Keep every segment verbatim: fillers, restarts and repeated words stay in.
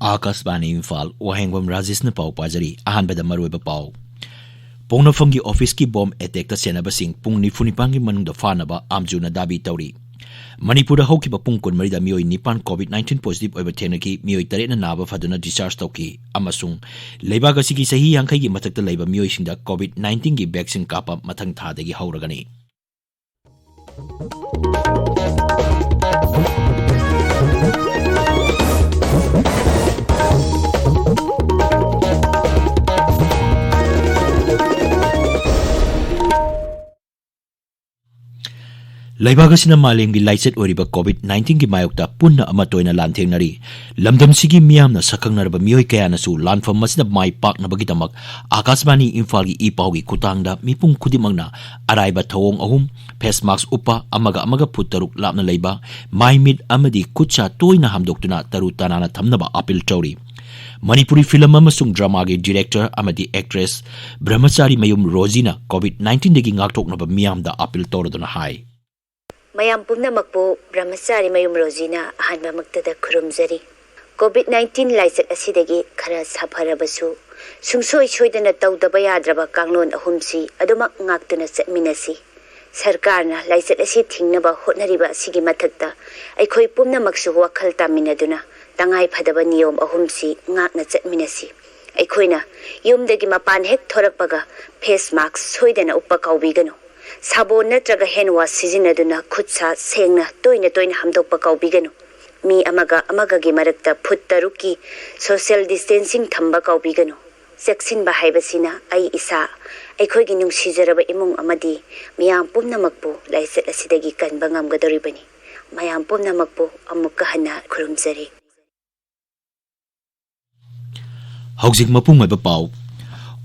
ꯑꯥꯀꯥꯁꯕꯥꯅꯤ ꯏꯝꯐꯥꯜ, ꯋꯥꯍꯦꯡꯕꯝ ꯔꯥꯖꯦꯁꯅ ꯄꯥꯎ ꯄꯥꯖꯔꯤ꯫ ꯑꯍꯥꯟꯕꯗ ꯃꯔꯨꯑꯣꯏꯕ ꯄꯥꯎ꯫ ꯄꯣꯛꯅꯐꯝꯒꯤ ꯑꯣꯐꯤꯁꯀꯤ ꯕꯣꯝ ꯑꯦꯇꯦꯛꯇ ꯆꯦꯟꯅꯕꯁꯤꯡ ꯄꯨꯡ ꯅꯤꯐꯨ ꯅꯤꯄꯥꯟꯒꯤ ꯃꯅꯨꯡꯗ ꯐꯥꯅꯕ ꯑꯥꯝꯖꯨꯅ ꯗꯥꯕꯤ ꯇꯧꯔꯤ꯫ ꯃꯅꯤꯄꯨꯔꯗ ꯍꯧꯈꯤꯕ ꯄꯨꯡ ꯀꯨꯟꯃꯔꯤꯗ ꯃꯤꯑꯣꯏ ꯅꯤꯄꯥꯟ COVID nineteen positive ꯑꯣꯏꯕ ꯊꯦꯡꯅꯈꯤ, ꯃꯤꯑꯣꯏ ꯇꯔꯦꯠꯅ ꯅꯥꯕ ꯐꯗꯨꯅ discharge ꯇꯧꯈꯤ, ꯑꯃꯁꯨꯡ ꯂꯩꯕꯥꯛ ꯑꯁꯤꯒꯤ ꯆꯍꯤ ꯌꯥꯡꯈꯩꯒꯤ ꯃꯊꯛꯇ ꯂꯩꯕ ꯃꯤꯑꯣꯏꯁꯤꯡꯗ COVID nineteenꯒꯤ vaccine ꯀꯥꯞꯄ ꯃꯊꯪ ꯊꯥꯗꯒꯤ ꯍꯧꯔꯒꯅꯤ꯫ ꯂꯩꯕꯥꯛ ꯑꯁꯤꯅ ꯃꯥꯂꯦꯝꯒꯤ ꯂꯥꯏꯆꯠ ꯑꯣꯏꯔꯤꯕ COVID nineteenꯒꯤ ꯃꯥꯌꯣꯛꯇ ꯄꯨꯟꯅ ꯑꯃꯠꯇ ꯑꯣꯏꯅ ꯂꯥꯟꯊꯦꯡꯅꯔꯤ꯫ ꯂꯝꯗꯝꯁꯤꯒꯤ ꯃꯤꯌꯥꯝꯅ ꯁꯛꯈꯪꯅꯔꯕ ꯃꯤꯑꯣꯏ ꯀꯌꯥꯅꯁꯨ ꯂꯥꯟꯐꯝ ꯑꯁꯤꯗ ꯃꯥꯏ ꯄꯥꯛꯅꯕꯒꯤꯗꯃꯛ ꯑꯥꯀꯥꯁꯕꯥꯅꯤ ꯏꯝꯐꯥꯜꯒꯤ ꯏ ꯄꯥꯎꯒꯤ ꯈꯨꯠꯊꯥꯡꯗ ꯃꯤꯄꯨꯝ ꯈꯨꯗꯤꯡꯃꯛꯅ ꯑꯔꯥꯏꯕ ꯊꯧꯑꯣꯡ ꯑꯍꯨꯝ, face mask ꯎꯞꯄ, ꯑꯃꯒ ꯑꯃꯒ ꯐꯨꯠ ꯇꯔꯨꯛ ꯂꯥꯞꯅ ꯂꯩꯕ, ꯃꯥꯏ ꯃꯤꯠ ꯑꯃꯗꯤ ꯈꯨꯠ ꯁꯥ ꯇꯣꯏꯅ ꯍꯥꯝꯗꯣꯛꯇꯨꯅ ꯇꯔꯨ ꯇꯅꯥꯟꯅ ꯊꯝꯅꯕ appeal ꯇꯧꯔꯤ꯫ ꯃꯅꯤꯄꯨꯔꯤ film ꯑꯃꯁꯨꯡ dramaꯒꯤ director ꯑꯃꯗꯤ actress ꯕ꯭ꯔꯍꯃꯆꯥꯔꯤ ꯃꯌꯨꯝ ꯔꯣꯖꯤꯅ COVID nineteenꯗꯒꯤ ꯉꯥꯛꯊꯣꯛꯅꯕ ꯃꯤꯌꯥꯝꯗ appeal ꯇꯧꯔꯗꯨꯅ ꯍꯥꯏ꯫ ꯃꯌꯥꯝ ꯄꯨꯝꯅꯃꯛꯄꯨ ꯕ꯭ꯔꯍꯃꯆꯥꯔꯤ ꯃꯌꯨꯝ ꯔꯣꯖꯤꯅ ꯑꯍꯥꯟꯕꯃꯛꯇꯗ ꯈꯨꯔꯨꯝꯖꯔꯤ꯫ COVID nineteen ꯂꯥꯏꯆꯠ ꯑꯁꯤꯗꯒꯤ ꯈꯔ ꯁꯥꯐꯔꯕꯁꯨ, ꯁꯨꯡꯁꯣꯏ ꯁꯣꯏꯗꯅ ꯇꯧꯗꯕ ꯌꯥꯗ꯭ꯔꯕ ꯀꯥꯡꯂꯣꯟ ꯑꯍꯨꯝꯁꯤ ꯑꯗꯨꯃꯛ ꯉꯥꯛꯇꯨꯅ ꯆꯠꯃꯤꯟꯅꯁꯤ꯫ ꯁꯔꯀꯥꯔꯅ ꯂꯥꯏꯆꯠ ꯑꯁꯤ ꯊꯤꯡꯅꯕ ꯍꯣꯠꯅꯔꯤꯕ ꯑꯁꯤꯒꯤ ꯃꯊꯛꯇ, ꯑꯩꯈꯣꯏ ꯄꯨꯝꯅꯃꯛꯁꯨ ꯋꯥꯈꯜ ꯇꯥꯃꯤꯟꯅꯗꯨꯅ ꯇꯉꯥꯏ ꯐꯗꯕ ꯅꯤꯌꯣꯝ ꯑꯍꯨꯝꯁꯤ ꯉꯥꯛꯅ ꯆꯠꯃꯤꯟꯅꯁꯤ꯫ ꯑꯩꯈꯣꯏꯅ ꯌꯨꯝꯗꯒꯤ ꯃꯄꯥꯟ ꯍꯦꯛ ꯊꯣꯔꯛꯄꯒ face mask ꯁꯣꯏꯗꯅ ꯎꯞꯄ ꯀꯥꯎꯕꯤꯒꯅꯨ꯫ ꯁꯥꯕꯣꯟ ꯅꯠꯇ꯭ꯔꯒ hand wash ꯁꯤꯖꯤꯟꯅꯗꯨꯅ ꯈꯨꯠ ꯁꯥ ꯁꯦꯡꯅ ꯇꯣꯏꯅ ꯇꯣꯏꯅ ꯍꯥꯝꯗꯣꯛꯄ ꯀꯥꯎꯕꯤꯒꯅꯨ꯫ ꯃꯤ ꯑꯃꯒ ꯑꯃꯒꯒꯤ ꯃꯔꯛꯇ ꯐꯨꯠ ꯇꯔꯨꯛꯀꯤ social distancing ꯊꯝꯕ ꯀꯥꯎꯕꯤꯒꯅꯨ꯫ ꯆꯦꯛꯁꯤꯟꯕ ꯍꯥꯏꯕꯁꯤꯅ ꯑꯩ ꯏꯁꯥ, ꯑꯩꯈꯣꯏꯒꯤ ꯅꯨꯡꯁꯤꯖꯔꯕ ꯏꯃꯨꯡ ꯑꯃꯗꯤ ꯃꯤꯌꯥꯝ ꯄꯨꯝꯅꯃꯛꯄꯨ ꯂꯥꯏꯆꯠ ꯑꯁꯤꯗꯒꯤ ꯀꯟꯕ ꯉꯝꯒꯗꯧꯔꯤꯕꯅꯤ꯫ ꯃꯌꯥꯝ ꯄꯨꯝꯅꯃꯛꯄꯨ ꯑꯃꯨꯛꯀ ꯍꯟꯅ ꯈꯨꯔꯨꯝꯖꯔꯤ꯫ ꯍꯧꯖꯤꯛ ꯃꯄꯨꯡ ꯑꯣꯏꯕ ꯄꯥꯎ꯫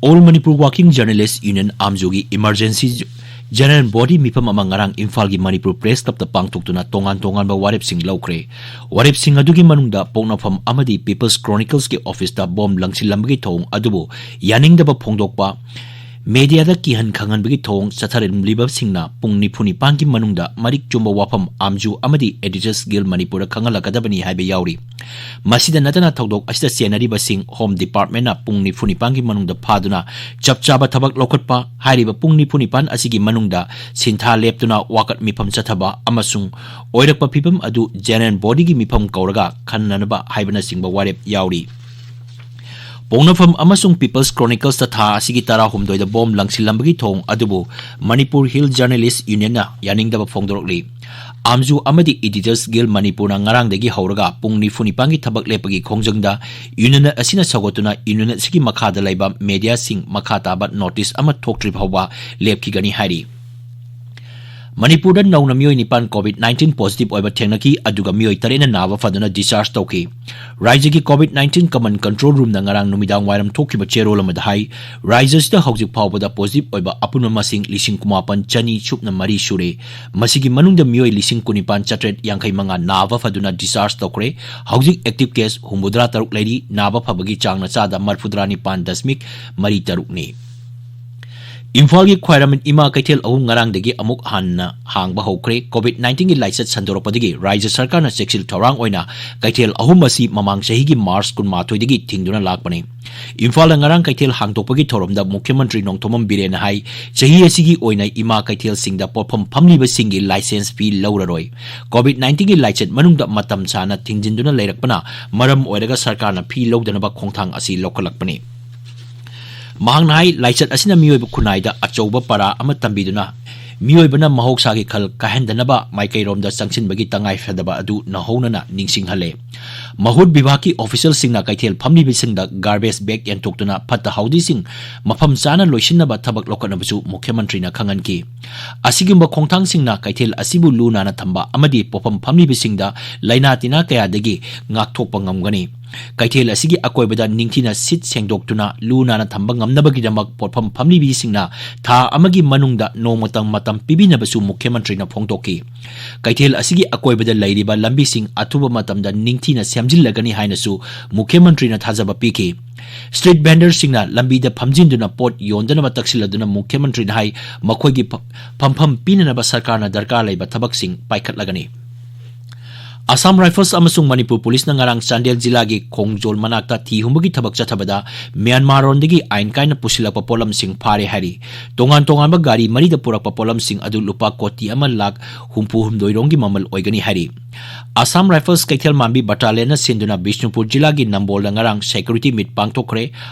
All Manipur Working Journalist Union, ꯑꯥꯝꯖꯨꯒꯤ emergency general body ꯃꯤꯐꯝ ꯑꯃ ꯉꯔꯥꯡ ꯏꯝꯐꯥꯜꯒꯤ ꯃꯅꯤꯄꯨꯔ Press Clubꯇ ꯄꯥꯡꯊꯣꯛꯇꯨꯅ ꯇꯣꯉꯥꯟ ꯇꯣꯉꯥꯟꯕ ꯋꯥꯔꯦꯞꯁꯤꯡ ꯂꯧꯈ꯭ꯔꯦ꯫ ꯋꯥꯔꯦꯞꯁꯤꯡ ꯑꯗꯨꯒꯤ ꯃꯅꯨꯡꯗ ꯄꯣꯛꯅꯐꯝ ꯑꯃꯗꯤ People's Chroniclesꯀꯤ officeꯇ ꯕꯣꯝ ꯂꯪꯁꯤꯜꯂꯝꯕꯒꯤ ꯊꯧꯑꯣꯡ ꯑꯗꯨꯕꯨ ꯌꯥꯅꯤꯡꯗꯕ ꯐꯣꯡꯗꯣꯛꯄ, mediaꯗ ꯀꯤꯍꯟ ꯈꯪꯍꯟꯕꯒꯤ ꯊꯧꯑꯣꯡ ꯆꯠꯊꯔꯝꯂꯤꯕꯁꯤꯡꯅ ꯄꯨꯡ ꯅꯤꯐꯨ ꯅꯤꯄꯥꯟꯒꯤ ꯃꯅꯨꯡꯗ ꯃꯔꯤꯛ ꯆꯨꯝꯕ ꯋꯥꯐꯝ ꯑꯥꯝꯖꯨ ꯑꯃꯗꯤ Editors Guild ꯃꯅꯤꯄꯨꯔꯗ ꯈꯪꯍꯜꯂꯛꯀꯗꯕꯅꯤ ꯍꯥꯏꯕ ꯌꯥꯎꯔꯤ꯫ ꯃꯁꯤꯗ ꯅꯠꯇꯅ ꯊꯧꯗꯣꯛ ꯑꯁꯤꯗ ꯆꯦꯟꯅꯔꯤꯕꯁꯤꯡ Home Department ꯅ ꯄꯨꯡ ꯅꯤꯐꯨ ꯅꯤꯄꯥꯟꯒꯤ ꯃꯅꯨꯡꯗ ꯐꯥꯗꯨꯅ ꯆꯞ ꯆꯥꯕ ꯊꯕꯛ ꯂꯧꯈꯠꯄ, ꯍꯥꯏꯔꯤꯕ ꯄꯨꯡ ꯅꯤꯐꯨ ꯅꯤꯄꯥꯟ ꯑꯁꯤꯒꯤ ꯃꯅꯨꯡꯗ ꯁꯤꯟꯊꯥ ꯂꯦꯞꯇꯨꯅ ꯋꯥꯀꯠ ꯃꯤꯐꯝ ꯆꯠꯊꯕ ꯑꯃꯁꯨꯡ ꯑꯣꯏꯔꯛꯄ ꯐꯤꯕꯝ ꯑꯗꯨ General Body ꯒꯤ ꯃꯤꯐꯝ ꯀꯧꯔꯒ ꯈꯟꯅꯅꯕ ꯍꯥꯏꯕꯅꯆꯤꯡꯕ ꯋꯥꯔꯦꯞ ꯌꯥꯎꯔꯤ꯫ ꯄꯣꯛꯅꯐꯝ ꯑꯃꯁꯨꯡ People's Chronicles ꯇ ꯊꯥ ꯑꯁꯤꯒꯤ ꯇꯔꯥꯍꯨꯝꯗꯣꯏꯗ ꯕꯣꯝ ꯂꯪꯁꯤꯜꯂꯝꯕꯒꯤ ꯊꯧꯑꯣꯡ ꯑꯗꯨꯕꯨ Manipur Hill Journalist Union ꯅ ꯌꯥꯅꯤꯡꯗꯕ ꯐꯣꯡꯗꯣꯔꯛꯂꯤ꯫ ꯑꯥꯝꯖꯨ ꯑꯃꯗꯤ Editors Guild ꯃꯅꯤꯄꯨꯔꯅ ꯉꯔꯥꯡꯗꯒꯤ ꯍꯧꯔꯒ ꯄꯨꯡ ꯅꯤꯐꯨ ꯅꯤꯄꯥꯟꯒꯤ ꯊꯕꯛ ꯂꯦꯞꯄꯒꯤ ꯈꯣꯡꯖꯪꯗ Union ꯑꯁꯤꯅ ꯁꯧꯒꯠꯇꯨꯅ Union ꯑꯁꯤꯒꯤ ꯃꯈꯥꯗ ꯂꯩꯕ media ꯁꯤꯡ ꯃꯈꯥ ꯇꯥꯕ notice ꯑꯃ ꯊꯣꯛꯇ꯭ꯔꯤ ꯐꯥꯎꯕ ꯂꯦꯞꯈꯤꯒꯅꯤ ꯍꯥꯏꯔꯤ꯫ ꯃꯅꯤꯄꯨꯔꯗ ꯅꯧꯅ ꯃꯤꯑꯣꯏ ꯅꯤꯄꯥꯟ COVID nineteen positive ꯑꯣꯏꯕ ꯊꯦꯡꯅꯈꯤ, ꯑꯗꯨꯒ ꯃꯤꯑꯣꯏ ꯇꯔꯦꯠꯅ ꯅꯥꯕ ꯐꯗꯨꯅ discharge ꯇꯧꯈꯤ꯫ ꯔꯥꯏꯖ꯭ꯌꯒꯤ COVID nineteen Command Control Room ꯅ ꯉꯔꯥꯡ ꯅꯨꯃꯤꯗꯥꯡ ꯋꯥꯏꯔꯝ ꯊꯣꯛꯈꯤꯕ ꯆꯦꯔꯣꯜ ꯑꯃꯗ ꯍꯥꯏ, ꯔꯥꯏꯖ꯭ꯌꯁꯤꯗ ꯍꯧꯖꯤꯛ ꯐꯥꯎꯕꯗ positive ꯑꯣꯏꯕ ꯑꯄꯨꯟꯕ ꯃꯁꯤꯡ ꯂꯤꯁꯤꯡ ꯀꯨꯟꯃꯥꯄꯟ ꯆꯅꯤ ꯁꯨꯞꯅ ꯃꯔꯤ ꯁꯨꯔꯦ꯫ ꯃꯁꯤꯒꯤ ꯃꯅꯨꯡꯗ ꯃꯤꯑꯣꯏ ꯂꯤꯁꯤꯡ ꯀꯨꯟꯅꯤꯄꯥꯟ ꯆꯥꯇ꯭ꯔꯦꯠ ꯌꯥꯡꯈꯩ ꯃꯉꯥ ꯅꯥꯕ ꯐꯗꯨꯅ discharge ꯇꯧꯈ꯭ꯔꯦ꯫ ꯍꯧꯖꯤꯛ active case ꯍꯨꯝꯐꯨꯇꯔꯥ ꯇꯔꯨꯛ ꯂꯩꯔꯤ꯫ ꯅꯥꯕ ꯐꯕꯒꯤ ꯆꯥꯡꯅ ꯆꯥꯗ ꯃꯔꯤꯐꯨꯇꯔꯥ ꯅꯤꯄꯥꯟ ꯗꯁꯃꯤꯛ ꯃꯔꯤ ꯇꯔꯨꯛꯅꯤ꯫ ꯏꯝꯐꯥꯜꯒꯤ ꯈ꯭ꯋꯥꯏꯔꯝꯕꯟ ꯏꯃꯥ ꯀꯩꯊꯦꯜ ꯑꯍꯨꯝ ꯉꯔꯥꯡꯗꯒꯤ ꯑꯃꯨꯛ ꯍꯟꯅ ꯍꯥꯡꯕ ꯍꯧꯈ꯭ꯔꯦ꯫ COVID nineteen ꯒꯤ ꯂꯥꯏꯆꯠ ꯁꯟꯗꯣꯔꯛꯄꯗꯒꯤ ꯔꯥꯏꯖ꯭ꯌ ꯁꯔꯀꯥꯔꯅ ꯆꯦꯛꯁꯤꯜ ꯊꯧꯔꯥꯡ ꯑꯣꯏꯅ ꯀꯩꯊꯦꯜ ꯑꯍꯨꯝ ꯑꯁꯤ ꯃꯃꯥꯡ ꯆꯍꯤꯒꯤ March ꯀꯨꯟꯃꯥꯊꯣꯏꯗꯒꯤ ꯊꯤꯡꯗꯨꯅ ꯂꯥꯛꯄꯅꯤ꯫ ꯏꯝꯐꯥꯜꯗ ꯉꯔꯥꯡ ꯀꯩꯊꯦꯜ ꯍꯥꯡꯗꯣꯛꯄꯒꯤ ꯊꯧꯔꯝꯗ ꯃꯨꯈ꯭ꯌ ꯃꯟꯇ꯭ꯔꯤ ꯅꯣꯡꯊꯣꯝꯕꯝ ꯕꯤꯔꯦꯟꯅ ꯍꯥꯏ, ꯆꯍꯤ ꯑꯁꯤꯒꯤ ꯑꯣꯏꯅ ꯏꯃꯥ ꯀꯩꯊꯦꯜꯁꯤꯡꯗ ꯄꯣꯠꯐꯝ ꯐꯝꯂꯤꯕꯁꯤꯡꯒꯤ license fee ꯂꯧꯔꯔꯣꯏ꯫ COVID nineteen ꯒꯤ ꯂꯥꯏꯆꯠ ꯃꯅꯨꯡꯗ ꯃꯇꯝ ꯁꯥꯡꯅ ꯊꯤꯡꯖꯤꯟꯗꯨꯅ ꯂꯩꯔꯛꯄꯅ ꯃꯔꯝ ꯑꯣꯏꯔꯒ ꯁꯔꯀꯥꯔꯅ fee ꯂꯧꯗꯅꯕ ꯈꯣꯡꯊꯥꯡ ꯑꯁꯤ ꯂꯧꯈꯠꯂꯛꯄꯅꯤ꯫ ꯃꯍꯥꯛꯅ ꯍꯥꯏ, ꯂꯥꯏꯆꯠ ꯑꯁꯤꯅ ꯃꯤꯑꯣꯏꯕ ꯈꯨꯟꯅꯥꯏꯗ ꯑꯆꯧꯕ ꯄꯔꯥ ꯑꯃ ꯇꯝꯕꯤꯗꯨꯅ ꯃꯤꯑꯣꯏꯕꯅ ꯃꯍꯧꯁꯥꯒꯤ ꯈꯜ ꯀꯥꯏꯍꯟꯗꯅꯕ ꯃꯥꯏꯀꯩꯔꯣꯝꯗ ꯆꯪꯁꯤꯟꯕꯒꯤ ꯇꯉꯥꯏ ꯐꯗꯕ ꯑꯗꯨ ꯅꯧꯍꯧꯅꯅ ꯅꯤꯡꯁꯤꯡꯍꯜꯂꯦ꯫ ꯃꯍꯨꯠ ꯚꯤꯚꯥꯒꯀꯤ official ꯁꯤꯡꯅ ꯀꯩꯊꯦꯜ ꯐꯝꯂꯤꯕꯁꯤꯡꯗ garbage bag ꯌꯦꯟꯊꯣꯛꯇꯨꯅ ꯐꯠꯇ ꯍꯥꯎꯗꯤꯁꯤꯡ ꯃꯐꯝ ꯆꯥꯅ ꯂꯣꯏꯁꯤꯟꯅꯕ ꯊꯕꯛ ꯂꯧꯈꯠꯅꯕꯁꯨ ꯃꯨꯈ꯭ꯌ ꯃꯟꯇ꯭ꯔꯤꯅ ꯈꯪꯍꯟꯈꯤ꯫ ꯑꯁꯤꯒꯨꯝꯕ ꯈꯣꯡꯊꯥꯡꯁꯤꯡꯅ ꯀꯩꯊꯦꯜ ꯑꯁꯤꯕꯨ ꯂꯨ ꯅꯥꯟꯅ ꯊꯝꯕ ꯑꯃꯗꯤ ꯄꯣꯠꯐꯝ ꯐꯝꯂꯤꯕꯁꯤꯡꯗ ꯂꯥꯏꯅꯥ ꯇꯤꯟꯅꯥ ꯀꯌꯥꯗꯒꯤ ꯉꯥꯛꯊꯣꯛꯄ ꯉꯝꯒꯅꯤ꯫ ꯀꯩꯊꯦꯜ ꯑꯁꯤꯒꯤ ꯑꯀꯣꯏꯕꯗ ꯅꯤꯡꯊꯤꯅ ꯁꯤꯠ ꯁꯦꯡꯗꯣꯛꯇꯨꯅ ꯂꯨ ꯅꯥꯟꯅ ꯊꯝꯕ ꯉꯝꯅꯕꯒꯤꯗꯃꯛ ꯄꯣꯠꯐꯝ ꯐꯝꯂꯤꯕꯤꯁꯤꯡꯅ ꯊꯥ ꯑꯃꯒꯤ ꯃꯅꯨꯡꯗ ꯅꯣꯡꯃꯇꯪ ꯃꯇꯝ ꯄꯤꯕꯤꯅꯕꯁꯨ ꯃꯨꯈ꯭ꯌ ꯃꯟꯇ꯭ꯔꯤꯅ ꯐꯣꯡꯗꯣꯛꯈꯤ꯫ ꯀꯩꯊꯦꯜ ꯑꯁꯤꯒꯤ ꯑꯀꯣꯏꯕꯗ ꯂꯩꯔꯤꯕ ꯂꯝꯕꯤꯁꯤꯡ ꯑꯊꯨꯕ ꯃꯇꯝꯗ ꯅꯤꯡꯊꯤꯅ ꯁꯦꯝꯖꯤꯜꯂꯒꯅꯤ ꯍꯥꯏꯅꯁꯨ ꯃꯨꯈ꯭ꯌ ꯃꯟꯇ꯭ꯔꯤꯅ ꯊꯥꯖꯕ ꯄꯤꯈꯤ꯫ Street vendorꯁꯤꯡꯅ ꯂꯝꯕꯤꯗ ꯐꯝꯖꯤꯟꯗꯨꯅ ꯄꯣꯠ ꯌꯣꯟꯗꯅꯕ ꯇꯛꯁꯤꯜꯂꯗꯨꯅ ꯃꯨꯈ꯭ꯌ ꯃꯟꯇ꯭ꯔꯤꯅ ꯍꯥꯏ, ꯃꯈꯣꯏꯒꯤ ꯐ-, ꯐꯝꯐꯝ ꯄꯤꯅꯅꯕ ꯁꯔꯀꯥꯔꯅ ꯗꯔꯀꯥꯔ ꯂꯩꯕ ꯊꯕꯛꯁꯤꯡ ꯄꯥꯏꯈꯠꯂꯒꯅꯤ꯫ ꯑꯁꯥꯝ ꯔꯥꯏꯐꯜꯁ ꯑꯃꯁꯨꯡ ꯃꯅꯤꯄꯨꯔ ꯄꯨꯂꯤꯁꯅ ꯉꯔꯥꯡ ꯆꯥꯟꯗꯦꯜ ꯖꯤꯂꯥꯒꯤ ꯈꯣꯡꯖꯣꯜ ꯃꯅꯥꯛꯇ ꯊꯤ ꯍꯨꯝꯕꯒꯤ ꯊꯕꯛ ꯆꯠꯊꯕꯗ ꯃ꯭ꯌꯥꯟꯃꯥꯔꯔꯣꯝꯗꯒꯤ ꯑꯥꯏꯟ ꯀꯥꯏꯅ ꯄꯨꯁꯤꯜꯂꯛꯄ ꯄꯣꯠꯂꯝꯁꯤꯡ ꯐꯥꯔꯦ ꯍꯥꯏꯔꯤ꯫ ꯇꯣꯉꯥꯟ ꯇꯣꯉꯥꯟꯕ ꯒꯥꯔꯤ ꯃꯔꯤꯗ ꯄꯨꯔꯛꯄ ꯄꯣꯠꯂꯝꯁꯤꯡ ꯑꯗꯨ ꯂꯨꯄꯥ ꯀꯣꯇꯤ ꯑꯃ ꯂꯥꯈ ꯍꯨꯝꯐꯨ ꯍꯨꯝꯗꯣꯏ ꯔꯣꯝꯒꯤ ꯃꯃꯜ ꯑꯣꯏꯒꯅꯤ ꯍꯥꯏꯔꯤ꯫ ꯑꯁꯥꯝ ꯔꯥꯏꯐꯜꯁ ꯀꯩꯊꯦꯜ ꯃꯥꯟꯕꯤ ꯕꯠꯇꯥꯂꯤꯌꯟꯅ ꯁꯤꯟꯗꯨꯅ ꯕꯤꯁꯅꯨꯄꯨꯔ ꯖꯤꯂꯥꯒꯤ ꯅꯝꯕꯣꯜꯗ ꯉꯔꯥꯡ ꯁꯦꯀ꯭ꯌꯨꯔꯤꯇꯤ ꯃꯤꯠ ꯄꯥꯡꯊꯣꯛꯈ꯭ꯔꯦ꯫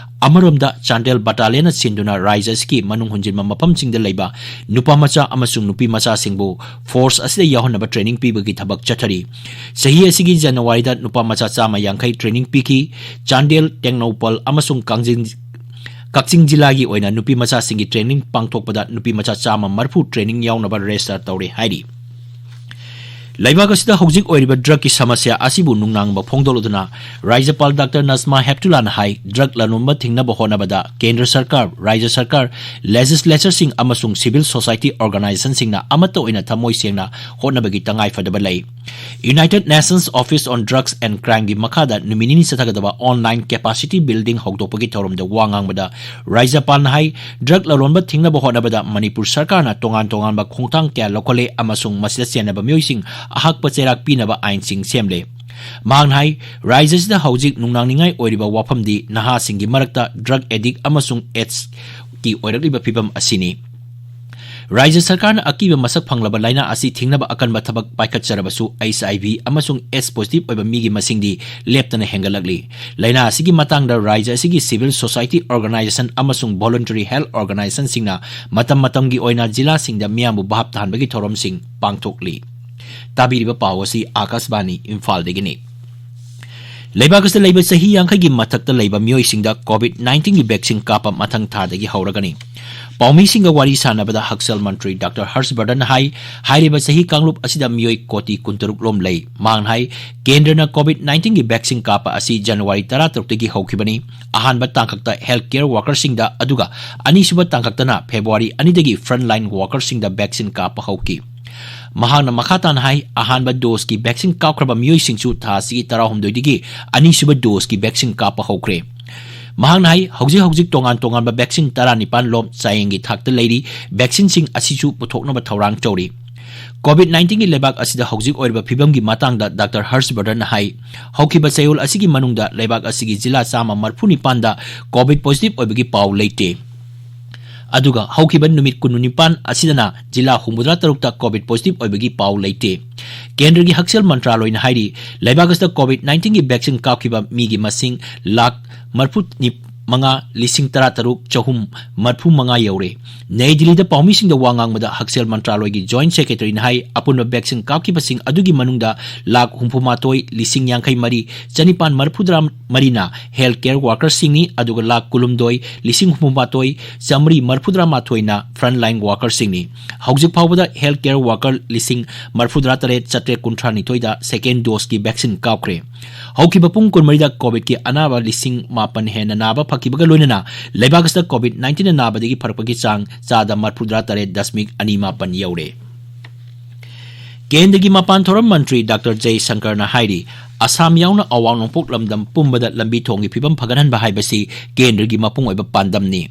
ꯑꯃꯔꯣꯝꯗ ꯆꯥꯟꯗꯦꯜ ꯕꯠꯇꯥꯂꯤꯌꯟꯅ ꯁꯤꯟꯗꯨꯅ ꯔꯥꯏꯖ꯭ꯌ ꯑꯁꯤꯒꯤ ꯃꯅꯨꯡ ꯍꯨꯟꯖꯤꯟꯕ ꯃꯐꯝꯁꯤꯡꯗ ꯂꯩꯕ ꯅꯨꯄꯥ ꯃꯆꯥ ꯑꯃꯁꯨꯡ ꯅꯨꯄꯤ ꯃꯆꯥꯁꯤꯡꯕꯨ ꯐꯣꯔꯁ ꯑꯁꯤꯗ ꯌꯥꯎꯍꯟꯅꯕ ꯇ꯭ꯔꯦꯅꯤꯡ ꯄꯤꯕꯒꯤ ꯊꯕꯛ ꯆꯠꯊꯔꯤ꯫ ꯆꯍꯤ ꯑꯁꯤꯒꯤ ꯖꯅꯋꯥꯔꯤꯗ ꯅꯨꯄꯥ ꯃꯆꯥ ꯆꯥꯝꯃ ꯌꯥꯡꯈꯩ ꯇ꯭ꯔꯦꯅꯤꯡ ꯄꯤꯈꯤ꯫ ꯆꯥꯟꯗꯦꯜ, ꯇꯦꯡꯅꯧꯄꯜ ꯑꯃꯁꯨꯡ ꯀꯥꯡꯖꯤꯡ-, ꯀꯛꯆꯤꯡ ꯖꯤꯂꯥꯒꯤ ꯑꯣꯏꯅ ꯅꯨꯄꯤ ꯃꯆꯥꯁꯤꯡꯒꯤ ꯇ꯭ꯔꯦꯅꯤꯡ ꯄꯥꯡꯊꯣꯛꯄꯗ ꯅꯨꯄꯤ ꯃꯆꯥ ꯆꯥꯝꯃ ꯃꯔꯤꯐꯨ ꯇ꯭ꯔꯦꯅꯤꯡ ꯌꯥꯎꯅꯕ ꯔꯦꯖꯤꯁꯇꯔ ꯇꯧꯔꯦ ꯍꯥꯏꯔꯤ꯫ ꯂꯩꯕꯥꯛ ꯑꯁꯤꯗ ꯍꯧꯖꯤꯛ ꯑꯣꯏꯔꯤꯕ ꯗ꯭ꯔꯒꯀꯤ ꯁꯃꯁ꯭ꯌꯥ ꯑꯁꯤꯕꯨ ꯅꯨꯡꯅꯥꯡꯕ ꯐꯣꯡꯗꯣꯛꯂꯗꯨꯅ ꯔꯥꯖ꯭ꯌꯄꯥꯜ ꯗꯥꯛꯇꯔ ꯅꯖꯃꯥ ꯍꯦꯞꯇꯨꯂꯥꯅ ꯍꯥꯏ, ꯗ꯭ꯔꯒ ꯂꯂꯣꯟꯕ ꯊꯤꯡꯅꯕ ꯍꯣꯠꯅꯕꯗ ꯀꯦꯟꯗ꯭ꯔ ꯁꯔꯀꯥꯔ, ꯔꯥꯖ꯭ꯌ ꯁꯔꯀꯥꯔ, ꯂꯦꯖꯤꯁꯂꯦꯆꯔꯁꯤꯡ ꯑꯃꯁꯨꯡ ꯁꯤꯚꯤꯜ ꯁꯣꯁꯥꯏꯇꯤ ꯑꯣꯔꯒꯅꯥꯏꯖꯦꯁꯟꯁꯤꯡꯅ ꯑꯃꯠꯇ ꯑꯣꯏꯅ ꯊꯃꯣꯏ ꯁꯦꯡꯅ ꯍꯣꯠꯅꯕꯒꯤ ꯇꯉꯥꯏ ꯐꯗꯕ ꯂꯩ꯫ United Nations Office on Drugs and Crime ꯒꯤ ꯃꯈꯥꯗ ꯅꯨꯃꯤꯠ ꯅꯤꯅꯤ ꯆꯠꯊꯒꯗꯕ ꯑꯣꯟꯂꯥꯏꯟ ꯀꯦꯄꯥꯁꯤꯇꯤ ꯕꯤꯜꯗꯤꯡ ꯍꯧꯗꯣꯛꯄꯒꯤ ꯊꯧꯔꯝꯗ ꯋꯥ ꯉꯥꯡꯕꯗ ꯔꯥꯖ꯭ꯌꯄꯥꯜꯅ ꯍꯥꯏ, ꯗ꯭ꯔꯒ ꯂꯂꯣꯟꯕ ꯊꯤꯡꯅꯕ ꯍꯣꯠꯅꯕꯗ ꯃꯅꯤꯄꯨꯔ ꯁꯔꯀꯥꯔꯅ ꯇꯣꯉꯥꯟ ꯇꯣꯉꯥꯟꯕ ꯈꯣꯡꯊꯥꯡ ꯀꯌꯥ ꯂꯧꯈꯠꯂꯦ ꯑꯃꯁꯨꯡ ꯃꯁꯤꯗ ꯆꯦꯟꯅꯕ ꯃꯤꯑꯣꯏꯁꯤꯡ ꯑꯍꯛꯄ ꯆꯩꯔꯥꯛ ꯄꯤꯅꯕ ꯑꯥꯏꯟꯁꯤꯡ ꯁꯦꯝꯂꯦ꯫ ꯃꯍꯥꯛꯅ ꯍꯥꯏ, ꯔꯥꯖ꯭ꯌ ꯑꯁꯤꯗ ꯍꯧꯖꯤꯛ ꯅꯨꯡꯅꯥꯡꯅꯤꯡꯉꯥꯏ ꯑꯣꯏꯔꯤꯕ ꯋꯥꯐꯝꯗꯤ ꯅꯍꯥꯁꯤꯡꯒꯤ ꯃꯔꯛꯇ ꯗ꯭ꯔꯒ ꯑꯦꯗꯤꯛ ꯑꯃꯁꯨꯡ ꯑꯦꯗꯁꯀꯤ ꯑꯣꯏꯔꯛꯂꯤꯕ ꯐꯤꯚꯝ ꯑꯁꯤꯅꯤ꯫ ꯔꯥꯖ꯭ꯌ ꯁꯔꯀꯥꯔꯅ ꯑꯀꯤꯕ ꯃꯁꯛ ꯐꯪꯂꯕ ꯂꯥꯏꯅꯥ ꯑꯁꯤ ꯊꯤꯡꯅꯕ ꯑꯀꯟꯕ ꯊꯕꯛ ꯄꯥꯏꯈꯠꯆꯔꯕꯁꯨ, ꯑꯩꯆ ꯑꯥꯏ ꯚꯤ ꯑꯃꯁꯨꯡ ꯑꯦꯗꯁ ꯄꯣꯖꯤꯇꯤꯚ ꯑꯣꯏꯕ ꯃꯤꯒꯤ ꯃꯁꯤꯡꯗꯤ ꯂꯦꯞꯇꯅ ꯍꯦꯟꯒꯠꯂꯛꯂꯤ꯫ ꯂꯥꯏꯅꯥ ꯑꯁꯤꯒꯤ ꯃꯇꯥꯡꯗ ꯔꯥꯖ꯭ꯌ ꯑꯁꯤꯒꯤ ꯁꯤꯚꯤꯜ ꯁꯣꯁꯥꯏꯇꯤ ꯑꯣꯔꯒꯅꯥꯏꯖꯦꯁꯟ ꯑꯃꯁꯨꯡ ꯚꯣꯂꯨꯟꯇꯔꯤ ꯍꯦꯜꯊ ꯑꯣꯔꯒꯅꯥꯏꯖꯦꯁꯟꯁꯤꯡꯅ ꯃꯇꯝ ꯃꯇꯝꯒꯤ ꯑꯣꯏꯅ ꯖꯤꯂꯥꯁꯤꯡꯗ ꯃꯤꯌꯥꯝꯕꯨ ꯚꯥꯞ ꯇꯥꯍꯟꯕꯒꯤ ꯊꯧꯔꯝꯁꯤꯡ ꯄꯥꯡꯊꯣꯛꯂꯤ꯫ ꯇꯥꯕꯤꯔꯤꯕ ꯄꯥꯎ ꯑꯁꯤ ꯑꯥꯀꯥꯁꯕꯥꯅꯤ ꯏꯝꯐꯥꯜꯗꯒꯤꯅꯤ꯫ ꯂꯩꯕꯥꯛ ꯑꯁꯤꯗ ꯂꯩꯕ ꯆꯍꯤ ꯌꯥꯡꯈꯩꯒꯤ ꯃꯊꯛꯇ ꯂꯩꯕ ꯃꯤꯑꯣꯏꯁꯤꯡꯗ ꯀꯣꯚꯤꯗ ꯅꯥꯏꯟꯇꯤꯟꯒꯤ ꯚꯦꯛꯁꯤꯟ ꯀꯥꯞꯄ ꯃꯊꯪ ꯊꯥꯗꯒꯤ ꯍꯧꯔꯒꯅꯤ꯫ ꯄꯥꯎꯃꯤꯁꯤꯡꯒ ꯋꯥꯔꯤ ꯁꯥꯟꯅꯕꯗ ꯍꯛꯁꯦꯜ ꯃꯟꯇ꯭ꯔꯤ ꯗꯥꯛꯇꯔ ꯍꯔꯁ ꯕꯔꯙꯟꯅ ꯍꯥꯏ, ꯍꯥꯏꯔꯤꯕ ꯆꯍꯤ ꯀꯥꯡꯂꯨꯞ ꯑꯁꯤꯗ ꯃꯤꯑꯣꯏ ꯀꯣꯇꯤ ꯀꯨꯟꯇꯔꯨꯛ ꯂꯣꯝ ꯂꯩ꯫ ꯃꯍꯥꯛꯅ ꯍꯥꯏ, ꯀꯦꯟꯗ꯭ꯔꯅ ꯀꯣꯚꯤꯗ ꯅꯥꯏꯟꯇꯤꯟꯒꯤ ꯚꯦꯛꯁꯤꯟ ꯀꯥꯞꯄ ꯑꯁꯤ ꯖꯅꯋꯥꯔꯤ ꯇꯔꯥꯇꯔꯨꯛꯇꯒꯤ ꯍꯧꯈꯤꯕꯅꯤ꯫ ꯑꯍꯥꯟꯕ ꯇꯥꯡꯀꯛꯇ ꯍꯦꯜꯊ ꯀꯦꯌꯔ ꯋꯥꯔꯀꯔꯁꯤꯡꯗ, ꯑꯗꯨꯒ ꯑꯅꯤꯁꯨꯕ ꯇꯥꯡꯀꯛꯇꯅ ꯐꯦꯕ꯭ꯔꯨꯋꯥꯔꯤ ꯑꯅꯤꯗꯒꯤ ꯐ꯭ꯔꯟꯠ ꯂꯥꯏꯟ ꯋꯥꯔꯀꯔꯁꯤꯡꯗ ꯚꯦꯛꯁꯤꯟ ꯀꯥꯞꯄ ꯍꯧꯈꯤ꯫ ꯃꯍꯥꯛꯅ ꯃꯈꯥ ꯇꯥꯅ ꯍꯥꯏ, ꯑꯍꯥꯟꯕ ꯗꯣꯁꯀꯤ ꯚꯦꯛꯁꯤꯟ ꯀꯥꯞꯈ꯭ꯔꯕ ꯃꯤꯑꯣꯏꯁꯤꯡꯁꯨ ꯊꯥ ꯑꯁꯤꯒꯤ ꯇꯔꯥꯍꯨꯝꯗꯣꯏꯗꯒꯤ ꯑꯅꯤꯁꯨꯕ ꯗꯣꯁꯀꯤ ꯚꯦꯛꯁꯤꯟ ꯀꯥꯞꯄ ꯍꯧꯈ꯭ꯔꯦ꯫ ꯃꯍꯥꯛꯅ ꯍꯥꯏ, ꯍꯧꯖꯤꯛ ꯍꯧꯖꯤꯛ ꯇꯣꯉꯥꯟ ꯇꯣꯉꯥꯟꯕ ꯚꯦꯛꯁꯤꯟ ꯇꯔꯥꯅꯤꯄꯥꯟ ꯂꯣꯝ ꯆꯥꯌꯦꯡꯒꯤ ꯊꯥꯛꯇ ꯂꯩꯔꯤ꯫ ꯚꯦꯛꯁꯤꯟꯁꯤꯡ ꯑꯁꯤꯁꯨ ꯄꯨꯊꯣꯛꯅꯕ ꯊꯧꯔꯥꯡ ꯇꯧꯔꯤ꯫ COVID nineteen ꯒꯤ ꯂꯩꯕꯥꯛ ꯑꯁꯤꯗ ꯍꯧꯖꯤꯛ ꯑꯣꯏꯔꯤꯕ ꯐꯤꯕꯝꯒꯤ ꯃꯇꯥꯡꯗ ꯗꯥꯛꯇꯔ ꯍꯔꯁ ꯕꯔꯙꯟꯅ ꯍꯥꯏ, ꯍꯧꯈꯤꯕ ꯆꯌꯣꯜ ꯑꯁꯤꯒꯤ ꯃꯅꯨꯡꯗ ꯂꯩꯕꯥꯛ ꯑꯁꯤꯒꯤ ꯖꯤꯂꯥ ꯆꯥꯝꯃ ꯃꯔꯤꯐꯨ ꯅꯤꯄꯥꯟꯗ COVID positive ꯑꯣꯏꯕꯒꯤ ꯄꯥꯎ ꯂꯩꯇꯦ꯫ ꯑꯗꯨꯒ ꯍꯧꯈꯤꯕ ꯅꯨꯃꯤꯠ ꯀꯨꯟꯅꯤꯄꯥꯟ ꯑꯁꯤꯗꯅ ꯖꯤꯂꯥ ꯍꯨꯝꯐꯨꯇꯔꯥ ꯇꯔꯨꯛꯇ COVID positive ꯑꯣꯏꯕꯒꯤ ꯄꯥꯎ ꯂꯩꯇꯦ꯫ ꯀꯦꯟꯗ꯭ꯔꯒꯤ ꯍꯛꯁꯦꯜ ꯃꯟꯇ꯭ꯔꯥꯂꯣꯏꯅ ꯍꯥꯏꯔꯤ, ꯂꯩꯕꯥꯛ ꯑꯁꯤꯗ COVID nineteen ꯒꯤ vaccine ꯀꯥꯞꯈꯤꯕ ꯃꯤꯒꯤ ꯃꯁꯤꯡ ꯂꯥꯈ ꯃꯔꯤꯐꯨ ꯃꯉꯥ ꯂꯤꯁꯤꯡ ꯇꯔꯥ ꯇꯔꯨꯛ ꯆꯍꯨꯝ ꯃꯔꯤꯐꯨ ꯃꯉꯥ ꯌꯧꯔꯦ꯫ ꯅꯌꯥ ꯗꯤꯜꯂꯤꯗ ꯄꯥꯎꯃꯤꯁꯤꯡꯗ ꯋꯥ ꯉꯥꯡꯕꯗ ꯍꯛꯁꯦꯜ ꯃꯟꯇ꯭ꯔꯥꯂꯣꯏꯒꯤ Joint Secretary ꯅ ꯍꯥꯏ, ꯑꯄꯨꯟꯕ vaccine ꯀꯥꯞꯈꯤꯕꯁꯤꯡ ꯑꯗꯨꯒꯤ ꯃꯅꯨꯡꯗ ꯂꯥꯈ ꯍꯨꯝꯐꯨ ꯃꯥꯊꯣꯏ ꯂꯤꯁꯤꯡ ꯌꯥꯡꯈꯩ ꯃꯔꯤ ꯆꯅꯤꯄꯥꯟ ꯃꯔꯤꯐꯨꯇꯔꯥ ꯃꯔꯤꯅ health care worker ꯁꯤꯡꯅꯤ, ꯑꯗꯨꯒ ꯂꯥꯈ ꯀꯨꯟꯍꯨꯝꯗꯣꯏ ꯂꯤꯁꯤꯡ ꯍꯨꯝꯐꯨ ꯃꯥꯊꯣꯏ ꯆꯥꯃꯔꯤ ꯃꯔꯤꯐꯨꯇꯔꯥ ꯃꯥꯊꯣꯏꯅ frontline worker ꯁꯤꯡꯅꯤ꯫ ꯍꯧꯖꯤꯛ ꯐꯥꯎꯕꯗ health care worker ꯂꯤꯁꯤꯡ ꯃꯔꯤꯐꯨꯇꯔꯥ ꯇꯔꯦꯠ ꯆꯥꯇ꯭ꯔꯦꯠ ꯀꯨꯟꯊ꯭ꯔꯥ ꯅꯤꯊꯣꯏꯗ second dose ꯀꯤ vaccine ꯀꯥꯞꯈ꯭ꯔꯦ꯫ ꯍꯧꯈꯤꯕ ꯄꯨꯡ ꯀꯨꯟꯃꯔꯤꯗ COVID ꯀꯤ ꯑꯅꯥꯕ ꯂꯤꯁꯤꯡ ꯃꯥꯄꯟ ꯍꯦꯟꯅ ꯅꯥꯕ ꯐꯈꯤꯕꯒ ꯂꯣꯏꯅꯅ ꯂꯩꯕꯥꯛ ꯑꯁꯤꯗ COVID nineteen ꯅ ꯅꯥꯕꯗꯒꯤ ꯐꯔꯛꯄꯒꯤ ꯆꯥꯡ ꯆꯥꯗ ꯃꯔꯤꯐꯨꯇꯔꯥ ꯇꯔꯦꯠ ꯗꯁꯃꯤꯛ ꯑꯅꯤ ꯃꯥꯄꯟ ꯌꯧꯔꯦ꯫ ꯀꯦꯟꯗ꯭ꯔꯒꯤ ꯃꯄꯥꯟ ꯊꯧꯔꯝ ꯃꯟꯇ꯭ꯔꯤ ꯗꯥꯛꯇꯔ ꯖꯌꯁꯪꯀꯔꯅ ꯍꯥꯏꯔꯤ, ꯑꯁꯥꯝ ꯌꯥꯎꯅ ꯑꯋꯥꯡ ꯅꯣꯡꯄꯣꯛ ꯂꯝꯗꯝ ꯄꯨꯝꯕꯗ ꯂꯝꯕꯤ ꯊꯣꯡꯒꯤ ꯐꯤꯕꯝ ꯐꯒꯠꯍꯟꯕ ꯍꯥꯏꯕꯁꯤ ꯀꯦꯟꯗ꯭ꯔꯒꯤ ꯃꯄꯨꯡ ꯑꯣꯏꯕ ꯄꯥꯟꯗꯝꯅꯤ꯫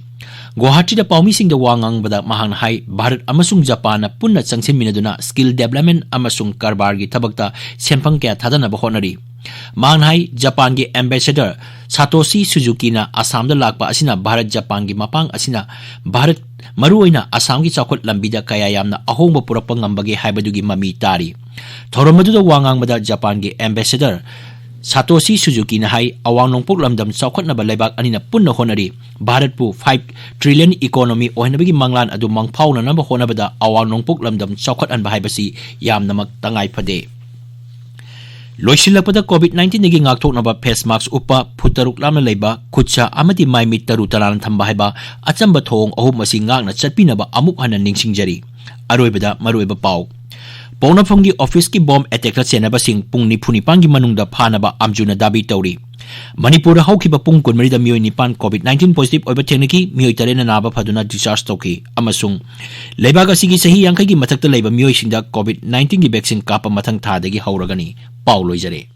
ꯒꯨꯋꯥꯍꯥꯇꯤꯗ ꯄꯥꯎꯃꯤꯁꯤꯡꯗ ꯋꯥ ꯉꯥꯡꯕꯗ ꯃꯍꯥꯛꯅ ꯍꯥꯏ, ꯚꯥꯔꯠ ꯑꯃꯁꯨꯡ ꯖꯄꯥꯟꯅ ꯄꯨꯟꯅ ꯆꯪꯁꯤꯟꯃꯤꯟꯅꯗꯨꯅ skill development ꯑꯃꯁꯨꯡ ꯀꯔꯕꯥꯔꯒꯤ ꯊꯕꯛꯇ ꯁꯦꯟꯐꯝ ꯀꯌꯥ ꯊꯥꯗꯅꯕ ꯍꯣꯠꯅꯔꯤ꯫ ꯃꯍꯥꯛꯅ ꯍꯥꯏ, ꯖꯄꯥꯟꯒꯤ ambassador ꯁꯥꯇꯣꯁꯤ ꯁꯨꯖꯨꯀꯤꯅ ꯑꯁꯥꯝꯗ ꯂꯥꯛꯄ ꯑꯁꯤꯅ ꯚꯥꯔꯠ ꯖꯄꯥꯟꯒꯤ ꯃꯄꯥꯡ ꯑꯁꯤꯅ ꯚꯥꯔꯠ, ꯃꯔꯨꯑꯣꯏꯅ ꯑꯁꯥꯝꯒꯤ ꯆꯥꯎꯈꯠ ꯂꯝꯕꯤꯗ ꯀꯌꯥ ꯌꯥꯝꯅ ꯑꯍꯣꯡꯕ ꯄꯨꯔꯛꯄ ꯉꯝꯕꯒꯦ ꯍꯥꯏꯕꯗꯨꯒꯤ ꯃꯃꯤ ꯇꯥꯔꯤ꯫ ꯊꯧꯔꯝ ꯑꯗꯨꯗ ꯋꯥ ꯉꯥꯡꯕꯗ ꯖꯄꯥꯟꯒꯤ ambassador ꯁꯥꯇꯣꯁꯤ ꯁꯨꯖꯨꯀꯤꯅ ꯍꯥꯏ, ꯑꯋꯥꯡ ꯅꯣꯡꯄꯣꯛ ꯂꯝꯗꯝ ꯆꯥꯎꯈꯠꯅꯕ ꯂꯩꯕꯥꯛ ꯑꯅꯤꯅ ꯄꯨꯟꯅ ꯍꯣꯠꯅꯔꯤ꯫ ꯚꯥꯔꯠꯄꯨ five trillion economy ꯑꯣꯏꯍꯟꯅꯕꯒꯤ ꯃꯪꯂꯥꯟ ꯑꯗꯨ ꯃꯪꯐꯥꯎꯅꯅꯕ ꯍꯣꯠꯅꯕꯗ ꯑꯋꯥꯡ ꯅꯣꯡꯄꯣꯛ ꯂꯝꯗꯝ ꯆꯥꯎꯈꯠꯍꯟꯕ ꯍꯥꯏꯕꯁꯤ ꯌꯥꯝꯅꯃꯛ ꯇꯉꯥꯏ ꯐꯗꯦ꯫ ꯂꯣꯏꯁꯤꯜꯂꯛꯄꯗ, COVID nineteen ꯗꯒꯤ ꯉꯥꯛꯊꯣꯛꯅꯕ face mask ꯎꯞꯄ, ꯐꯨꯠ ꯇꯔꯨꯛ ꯂꯥꯞꯅ ꯂꯩꯕ, ꯈꯨꯠ ꯁꯥ ꯑꯃꯗꯤ ꯃꯥꯏ ꯃꯤꯠ ꯇꯔꯨ ꯇꯔꯥꯅ ꯊꯝꯕ ꯍꯥꯏꯕ ꯑꯆꯝꯕ ꯊꯧꯑꯣꯡ ꯑꯍꯨꯝ ꯑꯁꯤ ꯉꯥꯛꯅ ꯆꯠꯄꯤꯅꯕ ꯑꯃꯨꯛ ꯍꯟꯅ ꯅꯤꯡꯁꯤꯡꯖꯔꯤ꯫ ꯑꯔꯣꯏꯕꯗ ꯃꯔꯨꯑꯣꯏꯕ ꯄꯥꯎ꯫ ꯄꯣꯛꯅꯐꯝꯒꯤ office ꯀꯤ bomb attack ꯇ ꯆꯦꯟꯅꯕꯁꯤꯡ ꯄꯨꯡ ꯅꯤꯐꯨ ꯅꯤꯄꯥꯟꯒꯤ ꯃꯅꯨꯡꯗ ꯐꯥꯅꯕ ꯑꯥꯝꯖꯨꯅ ꯗꯥꯕꯤ ꯇꯧꯔꯤ꯫ ꯃꯅꯤꯄꯨꯔꯗ ꯍꯧꯈꯤꯕ ꯄꯨꯡ ꯀꯨꯟꯃꯔꯤꯗ ꯃꯤꯑꯣꯏ ꯅꯤꯄꯥꯟ COVID nineteen positive ꯑꯣꯏꯕ ꯊꯦꯡꯅꯈꯤ, ꯃꯤꯑꯣꯏ ꯇꯔꯦꯠꯅ ꯅꯥꯕ ꯐꯗꯨꯅ discharge ꯇꯧꯈꯤ, ꯑꯃꯁꯨꯡ ꯂꯩꯕꯥꯛ ꯑꯁꯤꯒꯤ ꯆꯍꯤ ꯌꯥꯡꯈꯩꯒꯤ ꯃꯊꯛꯇ ꯂꯩꯕ ꯃꯤꯑꯣꯏꯁꯤꯡꯗ COVID nineteen ꯒꯤ vaccine ꯀꯥꯞꯄ ꯃꯊꯪ ꯊꯥꯗꯒꯤ ꯍꯧꯔꯒꯅꯤ꯫ ꯄꯥꯎ ꯂꯣꯏꯖꯔꯦ꯫